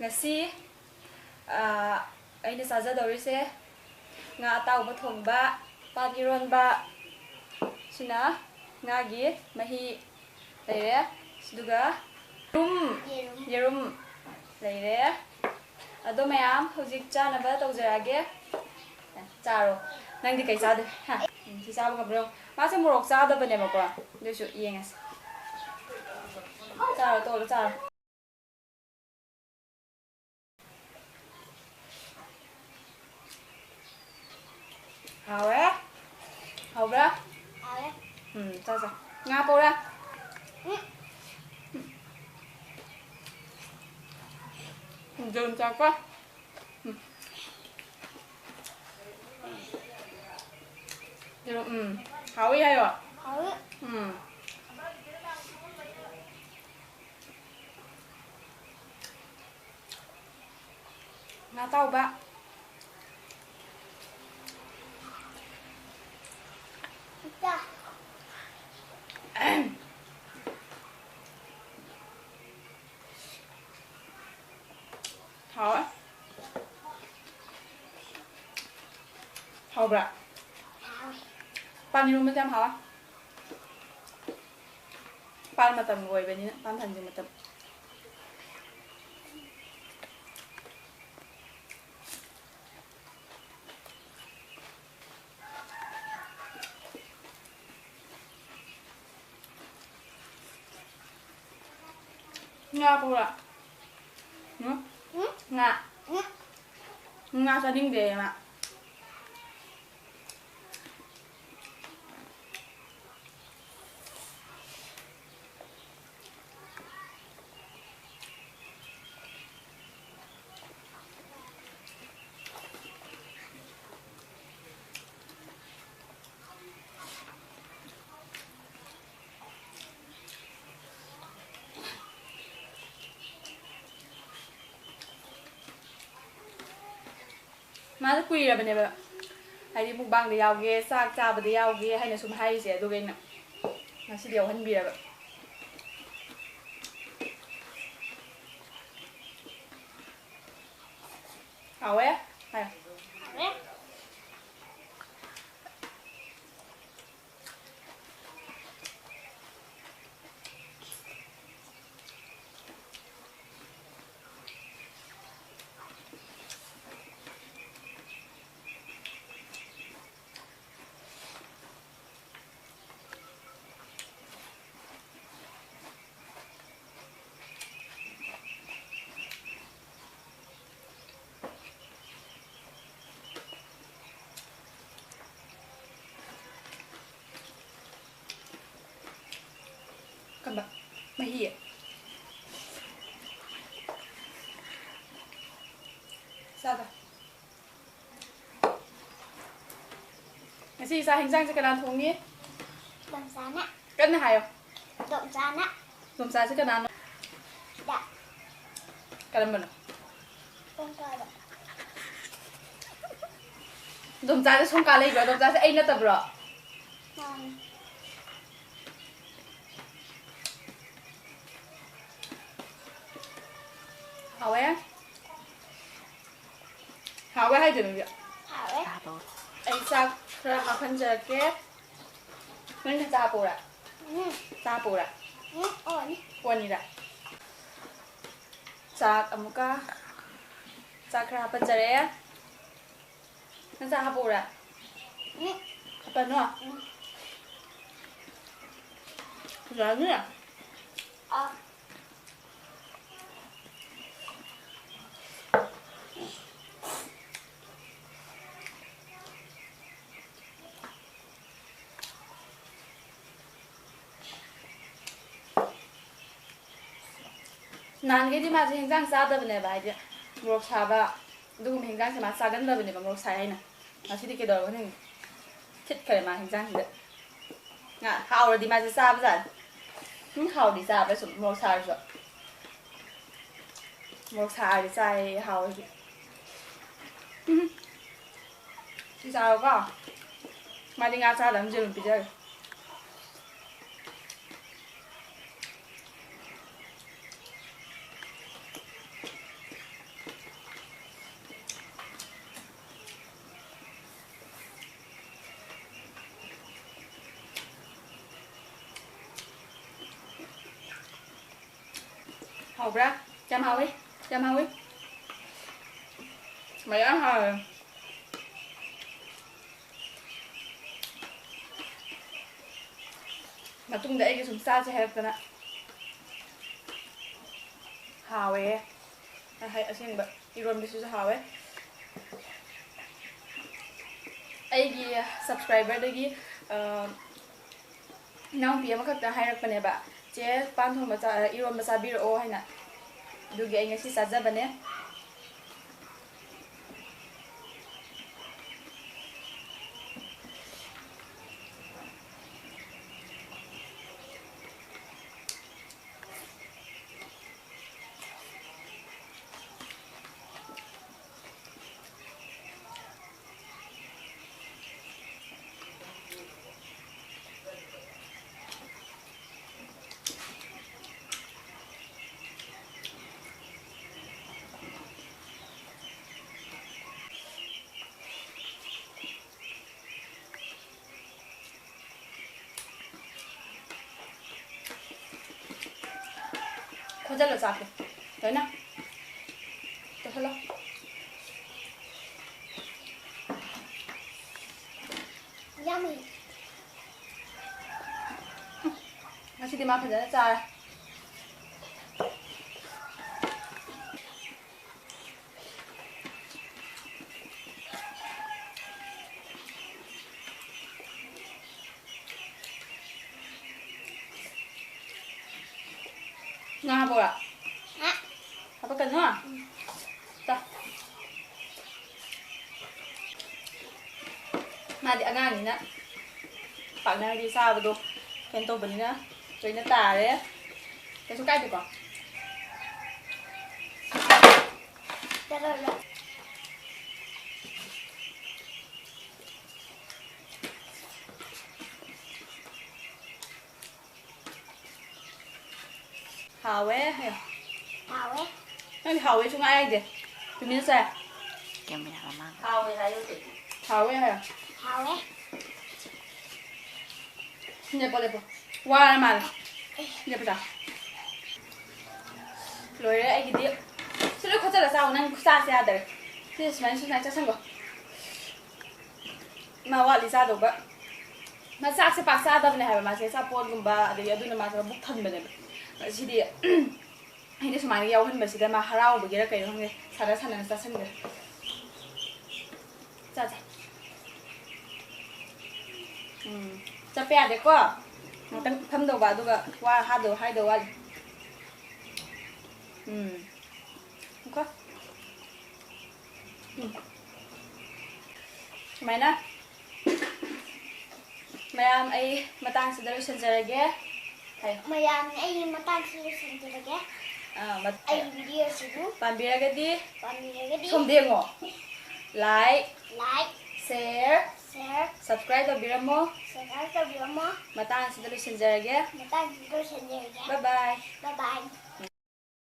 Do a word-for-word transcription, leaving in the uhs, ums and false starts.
ꯉꯁꯤ, ꯑ, ꯑꯩꯅ ꯆꯥꯖꯗꯧꯔꯤꯁꯦ ꯉꯥ ꯑꯇꯥꯎꯕ ꯊꯣꯡꯕ, ꯄꯥꯟ ꯏꯔꯣꯟꯕ, ꯁꯤꯅ ꯉꯥꯒꯤ ꯃꯍꯤ ꯂꯩꯔꯦ, ꯑꯗꯨꯒ ꯌꯦꯔꯨꯝ, ꯌꯦꯔꯨꯝ꯫ ꯌꯦꯔꯨꯝ ꯂꯩꯔꯦ꯫ ꯑꯗꯣ ꯃꯌꯥꯝ, ꯍꯧꯖꯤꯛ ꯆꯥꯅꯕ ꯇꯧꯖꯔꯛꯑꯒꯦ꯫ ꯆꯥꯔꯣ꯫ ꯅꯪꯗꯤ ꯀꯩ ꯆꯥꯗꯣꯏ? ꯍꯥ? ꯎꯝ, ꯁꯤ ꯆꯥꯕ ꯉꯝꯕ꯭ꯔꯣ? ꯃꯥꯁꯦ ꯃꯣꯔꯣꯛ ꯆꯥꯗꯕꯅꯦꯕꯀꯣ꯫ ꯑꯗꯨꯏꯁꯨ ꯌꯦꯡꯉꯁꯤ꯫ ꯆꯥꯔꯣ, ꯇꯣꯛꯑꯣ, ꯆꯥꯔꯣ꯫ ꯍꯥꯎꯔꯦ? ꯍꯥꯎꯕ꯭ꯔꯥ? ꯍꯥꯎꯔꯦ꯫ ꯎꯝ, ꯆꯥ, ꯆꯥ꯫ ꯉꯥ ꯄꯧꯔꯥ? ꯎꯝ꯫ ꯌꯦꯔꯨꯝ ꯆꯥꯎꯀꯣ꯫ ꯎꯝ꯫ ꯌꯦꯔꯨꯝ, ꯎꯝ꯫ ꯍꯥꯎꯋꯤ ꯍꯥꯏꯌꯣ꯫ ꯍꯥꯎꯋꯤ꯫ ꯎꯝ꯫ ꯉꯥ ꯑꯇꯥꯎꯕ꯫ ꯏꯇꯥ꯫ ꯍꯥꯎꯋꯦ꯫ ꯍꯥꯎꯕ꯭ꯔꯥ? ꯍꯥꯎꯋꯦ꯫ ꯄꯥꯟ ꯏꯔꯣꯟꯕꯁꯦ ꯌꯥꯝ ꯍꯥꯎꯋꯦ꯫ ꯄꯥꯟ ꯃꯇꯝꯒ ꯑꯣꯏꯕꯅꯤꯅ, ꯄꯥꯟ ꯊꯥꯡꯖꯤꯡ ꯃꯇꯝ꯫ ꯉꯥ ꯄꯨꯔꯛ꯫ ꯎꯝ? ꯎꯝ? ꯉꯥ꯫ ꯎꯝ? ꯉꯥ ꯆꯥꯅꯤꯡꯗꯦ ꯃꯥ꯫ ꯃꯥꯗꯣ ꯀꯨꯏꯔꯕꯅꯦꯕ, ꯍꯥꯏꯗꯤ ꯃꯨꯛꯕꯥꯡꯗ ꯌꯥꯎꯒꯦ, ꯆꯥꯛ ꯆꯥꯕꯗ ꯌꯥꯎꯒꯦ ꯍꯥꯏꯅ ꯁꯨꯝ ꯍꯥꯏꯔꯤꯁꯦ, ꯑꯗꯨꯒ ꯑꯩꯅ ꯉꯁꯤꯗꯤ ꯌꯥꯎꯍꯟꯕꯤꯔꯕ꯫ ꯍꯥꯎꯋꯦ꯫ ꯍꯥꯏꯌꯣ꯫ ꯍꯥꯎꯋꯦ꯫ ꯀꯝꯕ? ꯃꯍꯤ꯫ ꯆꯥꯗ꯫ ꯉꯁꯤ ꯆꯥꯛ ꯍꯦꯟꯖꯥꯡꯁꯦ ꯀꯅꯥ ꯊꯣꯡꯉꯤ? ꯇꯣꯝꯆꯥꯅ꯫ ꯀꯟꯅ ꯍꯥꯏꯌꯣ꯫ ꯇꯣꯝꯆꯥꯅ꯫ ꯇꯣꯝꯆꯥꯁꯦ ꯀꯅꯥꯅꯣ? ꯁꯤꯗ꯫ ꯀꯔꯝꯕꯅꯣ? ꯇꯣꯝꯆꯥꯗ꯫ ꯇꯣꯝꯆꯥꯁꯦ ꯁꯣꯝ ꯀꯥ ꯂꯩꯕ꯭ꯔꯣ? ꯇꯣꯝꯆꯥꯁꯦ ꯑꯩ ꯅꯠꯇꯕ꯭ꯔꯣ? ꯃꯥꯅꯤ꯫ ꯍꯥꯎꯋꯦ꯫ ꯍꯥꯎꯋꯦ ꯍꯥꯏꯗꯣꯏꯅꯣ, ꯏꯕꯦꯝ? ꯍꯥꯎꯋꯦ꯫ ꯑꯩ ꯆꯥꯛ ꯈꯔ ꯍꯥꯞꯍꯟꯖꯔꯛꯀꯦ꯫ ꯅꯪꯅ ꯆꯥ ꯄꯨꯔꯥ? ꯎꯝ꯫ ꯆꯥ ꯄꯨꯔꯥ? ꯎꯝ, ꯑꯣꯅꯤ꯫ ꯑꯣꯅꯤꯔꯥ? ꯆꯥꯛ ꯑꯃꯨꯛꯀ, ꯆꯥꯛ ꯈꯔ ꯍꯥꯞꯍꯟꯖꯔꯛꯑꯦ꯫ ꯅꯪ ꯆꯥꯛ ꯍꯥꯞꯄꯛꯎꯔꯥ? ꯎꯝ꯫ ꯍꯥꯞꯄꯅꯣ? ꯎꯝ꯫ ꯌꯥꯅꯤ? ꯑꯥ꯫ ꯅꯍꯥꯟꯈꯩꯗꯤ ꯃꯥꯁꯦ ꯍꯤꯟꯖꯥꯡ ꯆꯥꯗꯕꯅꯦꯕ, ꯍꯥꯏꯗꯤ ꯃꯣꯔꯣꯛ ꯁꯥꯕ, ꯑꯗꯨꯒꯨꯝꯕ ꯍꯤꯟꯖꯥꯡꯁꯦ ꯃꯥ ꯆꯥꯒꯟꯗꯕꯅꯦꯕ, ꯃꯣꯔꯣꯛ ꯁꯥꯏ ꯍꯥꯏꯅ꯫ ꯉꯁꯤꯗꯤ ꯀꯩꯗꯧꯔꯕ ꯈꯪꯗꯦ, ꯊꯤꯠꯈ꯭ꯔꯦ ꯃꯥ ꯍꯤꯟꯖꯥꯡꯁꯤꯗ꯫ ꯉꯥ ꯍꯥꯎꯔꯗꯤ ꯃꯥꯁꯦ ꯆꯥꯕꯖꯥꯠꯅꯤ꯫ ꯎꯝ, ꯍꯥꯎꯗꯤ ꯆꯥꯕ ꯁꯨꯝ ꯃꯣꯔꯣꯛ ꯁꯥꯔꯁꯨ꯫ ꯃꯣꯔꯣꯛ ꯁꯥꯔꯗꯤ ꯆꯥꯏꯌꯦ, ꯍꯥꯎꯔꯗꯤ꯫ ꯎꯝ꯫ ꯁꯤ ꯆꯥꯔꯣꯀꯣ꯫ ꯃꯥꯗꯤ ꯉꯥ ꯆꯥꯗꯕꯅꯤꯅ ꯌꯦꯔꯨꯝ ꯄꯤꯖꯔꯦ꯫ ꯍꯥꯎꯕ꯭ꯔꯥ? ꯌꯥꯝ ꯍꯥꯎꯋꯤ꯫ ꯌꯥꯝ ꯍꯥꯎꯋꯤ꯫ ꯃꯌꯥꯝ ꯍꯥꯎꯋꯦ꯫ ꯃꯇꯨꯡꯗ ꯑꯩꯒꯤ ꯁꯨꯝ ꯆꯥꯁꯦ ꯍꯥꯏꯔꯛꯇꯅ꯫ ꯍꯥꯎꯋꯦ꯫ ꯑꯍꯩ, ꯑꯁꯦꯡꯕ ꯏꯔꯣꯟꯕꯁꯤꯁꯨ ꯍꯥꯎꯋꯦ꯫ ꯑꯩꯒꯤ subscriberꯗꯒꯤ, ꯑ, ꯏꯅꯥꯎꯄꯤ ꯑꯃꯈꯛꯇ ꯍꯥꯏꯔꯛꯄꯅꯦꯕ, "ꯆꯦ, ꯄꯥꯟ ꯊꯣꯡꯕ ꯆꯥ-, ꯏꯔꯣꯟꯕ ꯆꯥꯕꯤꯔꯛꯑꯣ" ꯍꯥꯏꯅ꯫ ꯑꯗꯨꯒꯤ ꯑꯩ ꯉꯁꯤ ꯆꯥꯖꯕꯅꯦ꯫ ꯈꯣꯠꯆꯜꯂꯣ ꯆꯥꯛꯇꯣ꯫ ꯂꯣꯏꯅ꯫ ꯇꯧꯁꯜꯂꯣ꯫ ꯌꯥꯝꯃꯤ꯫ ꯉꯁꯤꯗꯤ ꯃꯥ ꯐꯖꯅ ꯆꯥꯔꯦ꯫ ꯉꯥ ꯍꯥꯞꯄꯛꯑꯣꯔꯥ? ꯍꯥ? ꯍꯥꯞꯄꯛꯀꯅꯨ? ꯆꯥ꯫ ꯃꯥꯗꯤ ꯑꯉꯥꯡꯅꯤꯅ ꯄꯥꯛꯅꯗꯤ ꯆꯥꯕꯗꯣ ꯀꯩꯅꯣ ꯇꯧꯕꯅꯤꯅ ꯂꯣꯏꯅ ꯇꯥꯔꯦ꯫ ꯀꯩꯁꯨ ꯀꯥꯏꯗꯦꯀꯣ? ꯍꯥꯎꯋꯦ ꯍꯥꯏꯌꯣ꯫ ꯍꯥꯎꯋꯦ꯫ ꯅꯪꯗꯤ ꯍꯥꯎꯋꯦ ꯁꯨꯡꯍꯥꯏ ꯍꯥꯏꯗꯦ꯫ ꯇꯨꯃꯤꯟꯅ ꯆꯥꯏ꯫ ꯀꯦꯃꯦꯔꯥ ꯃꯃꯥꯡꯗ꯫ ꯍꯥꯎꯋꯦ ꯍꯥꯏꯌꯣ ꯀꯩꯅꯣ꯫ ꯍꯥꯎꯋꯦ ꯍꯥꯏꯌꯣ꯫ ꯍꯥꯎꯋꯦ꯫ ꯂꯦꯞꯄꯣ, ꯂꯦꯞꯄꯣ꯫ ꯋꯥꯔ ꯃꯥꯜꯂꯦ꯫ ꯂꯦꯞꯄꯣ ꯆꯥ꯫ ꯂꯣꯏꯔꯦ ꯑꯩꯒꯤꯗꯤ꯫ ꯁꯤ ꯂꯣꯏ ꯈꯣꯠꯆꯜꯂ ꯆꯥꯎ, ꯅꯪ ꯈꯨꯆꯥꯁꯦ ꯌꯥꯗꯔꯦ꯫ ꯁꯤ ꯁꯨꯃꯥꯏꯅ, ꯁꯨꯃꯥꯏꯅ ꯆꯥꯁꯟꯈꯣ꯫ ꯃꯥ ꯋꯥꯠꯂꯤ ꯆꯥꯗꯧꯕ꯫ ꯃꯥ ꯆꯥꯛꯁꯦ ꯄꯥꯛ ꯆꯥꯗꯕꯅꯦ ꯍꯥꯏꯕ ꯃꯥꯁꯦ, ꯑꯆꯥꯄꯣꯠꯒꯨꯝꯕ ꯑꯗꯒꯤ ꯑꯗꯨꯅ ꯃꯥꯁꯦ ꯃꯕꯨꯛ ꯊꯟꯕꯅꯦꯕ꯫ ꯁꯤꯗꯤ ꯑꯩꯅ ꯁꯨꯃꯥꯏꯅ ꯌꯥꯎꯍꯟꯕꯁꯤꯗ ꯃꯥ ꯍꯔꯥꯎꯕꯒꯤꯔ ꯀꯩꯅꯣ ꯈꯪꯗꯦ, ꯁꯥꯟꯅ ꯁꯥꯟꯅꯅ ꯆꯥꯁꯟꯈ꯭ꯔꯦ꯫ ꯆꯥ ꯆꯥ꯫ ꯎꯝ꯫ ꯆꯠꯄ ꯌꯥꯗꯦꯀꯣ꯫ ꯉꯥꯛꯇꯪ ꯐꯝꯗꯧꯕ, ꯑꯗꯨꯒ ꯋꯥ ꯍꯥꯗꯧ ꯍꯥꯏꯗꯧ ꯋꯥꯠꯂꯤ꯫ ꯎꯝ꯫ ꯉꯥꯏꯈꯣ꯫ ꯎꯝ꯫ ꯁꯨꯃꯥꯏꯅ꯫ ꯃꯌꯥꯝ, ꯑꯩ ꯃꯇꯥꯡꯁꯤꯗ ꯂꯣꯏꯁꯤꯟꯖꯔꯒꯦ꯫ ꯍꯥꯏꯌꯣ꯫ ꯃꯌꯥꯝ, ꯑꯩ ꯃꯇꯥꯡꯁꯤꯗ ꯂꯣꯏꯁꯤꯟꯖꯔꯒꯦ꯫ ꯑꯥ, ꯃꯠ-, ꯑꯩꯒꯤ ꯚꯤꯗꯤꯑꯣꯁꯤꯕꯨ ꯄꯥꯝꯕꯤꯔꯒꯗꯤ ꯄꯥꯝꯕꯤꯔꯒꯗꯤ ꯁꯣꯝꯗ ꯌꯦꯡꯉꯣ꯫ Like, like, share, share, subscribe ꯇꯧꯕꯤꯔꯝꯃꯣ꯫ Subscribe ꯇꯧꯕꯤꯔꯝꯃꯣ꯫ ꯃꯇꯥꯡꯁꯤꯗ ꯂꯣꯏꯁꯤꯟꯖꯔꯒꯦ꯫ ꯃꯇꯥꯡꯁꯤꯗ ꯂꯣꯏꯁꯤꯟꯖꯔꯒꯦ꯫ Bye bye꯫ Bye bye꯫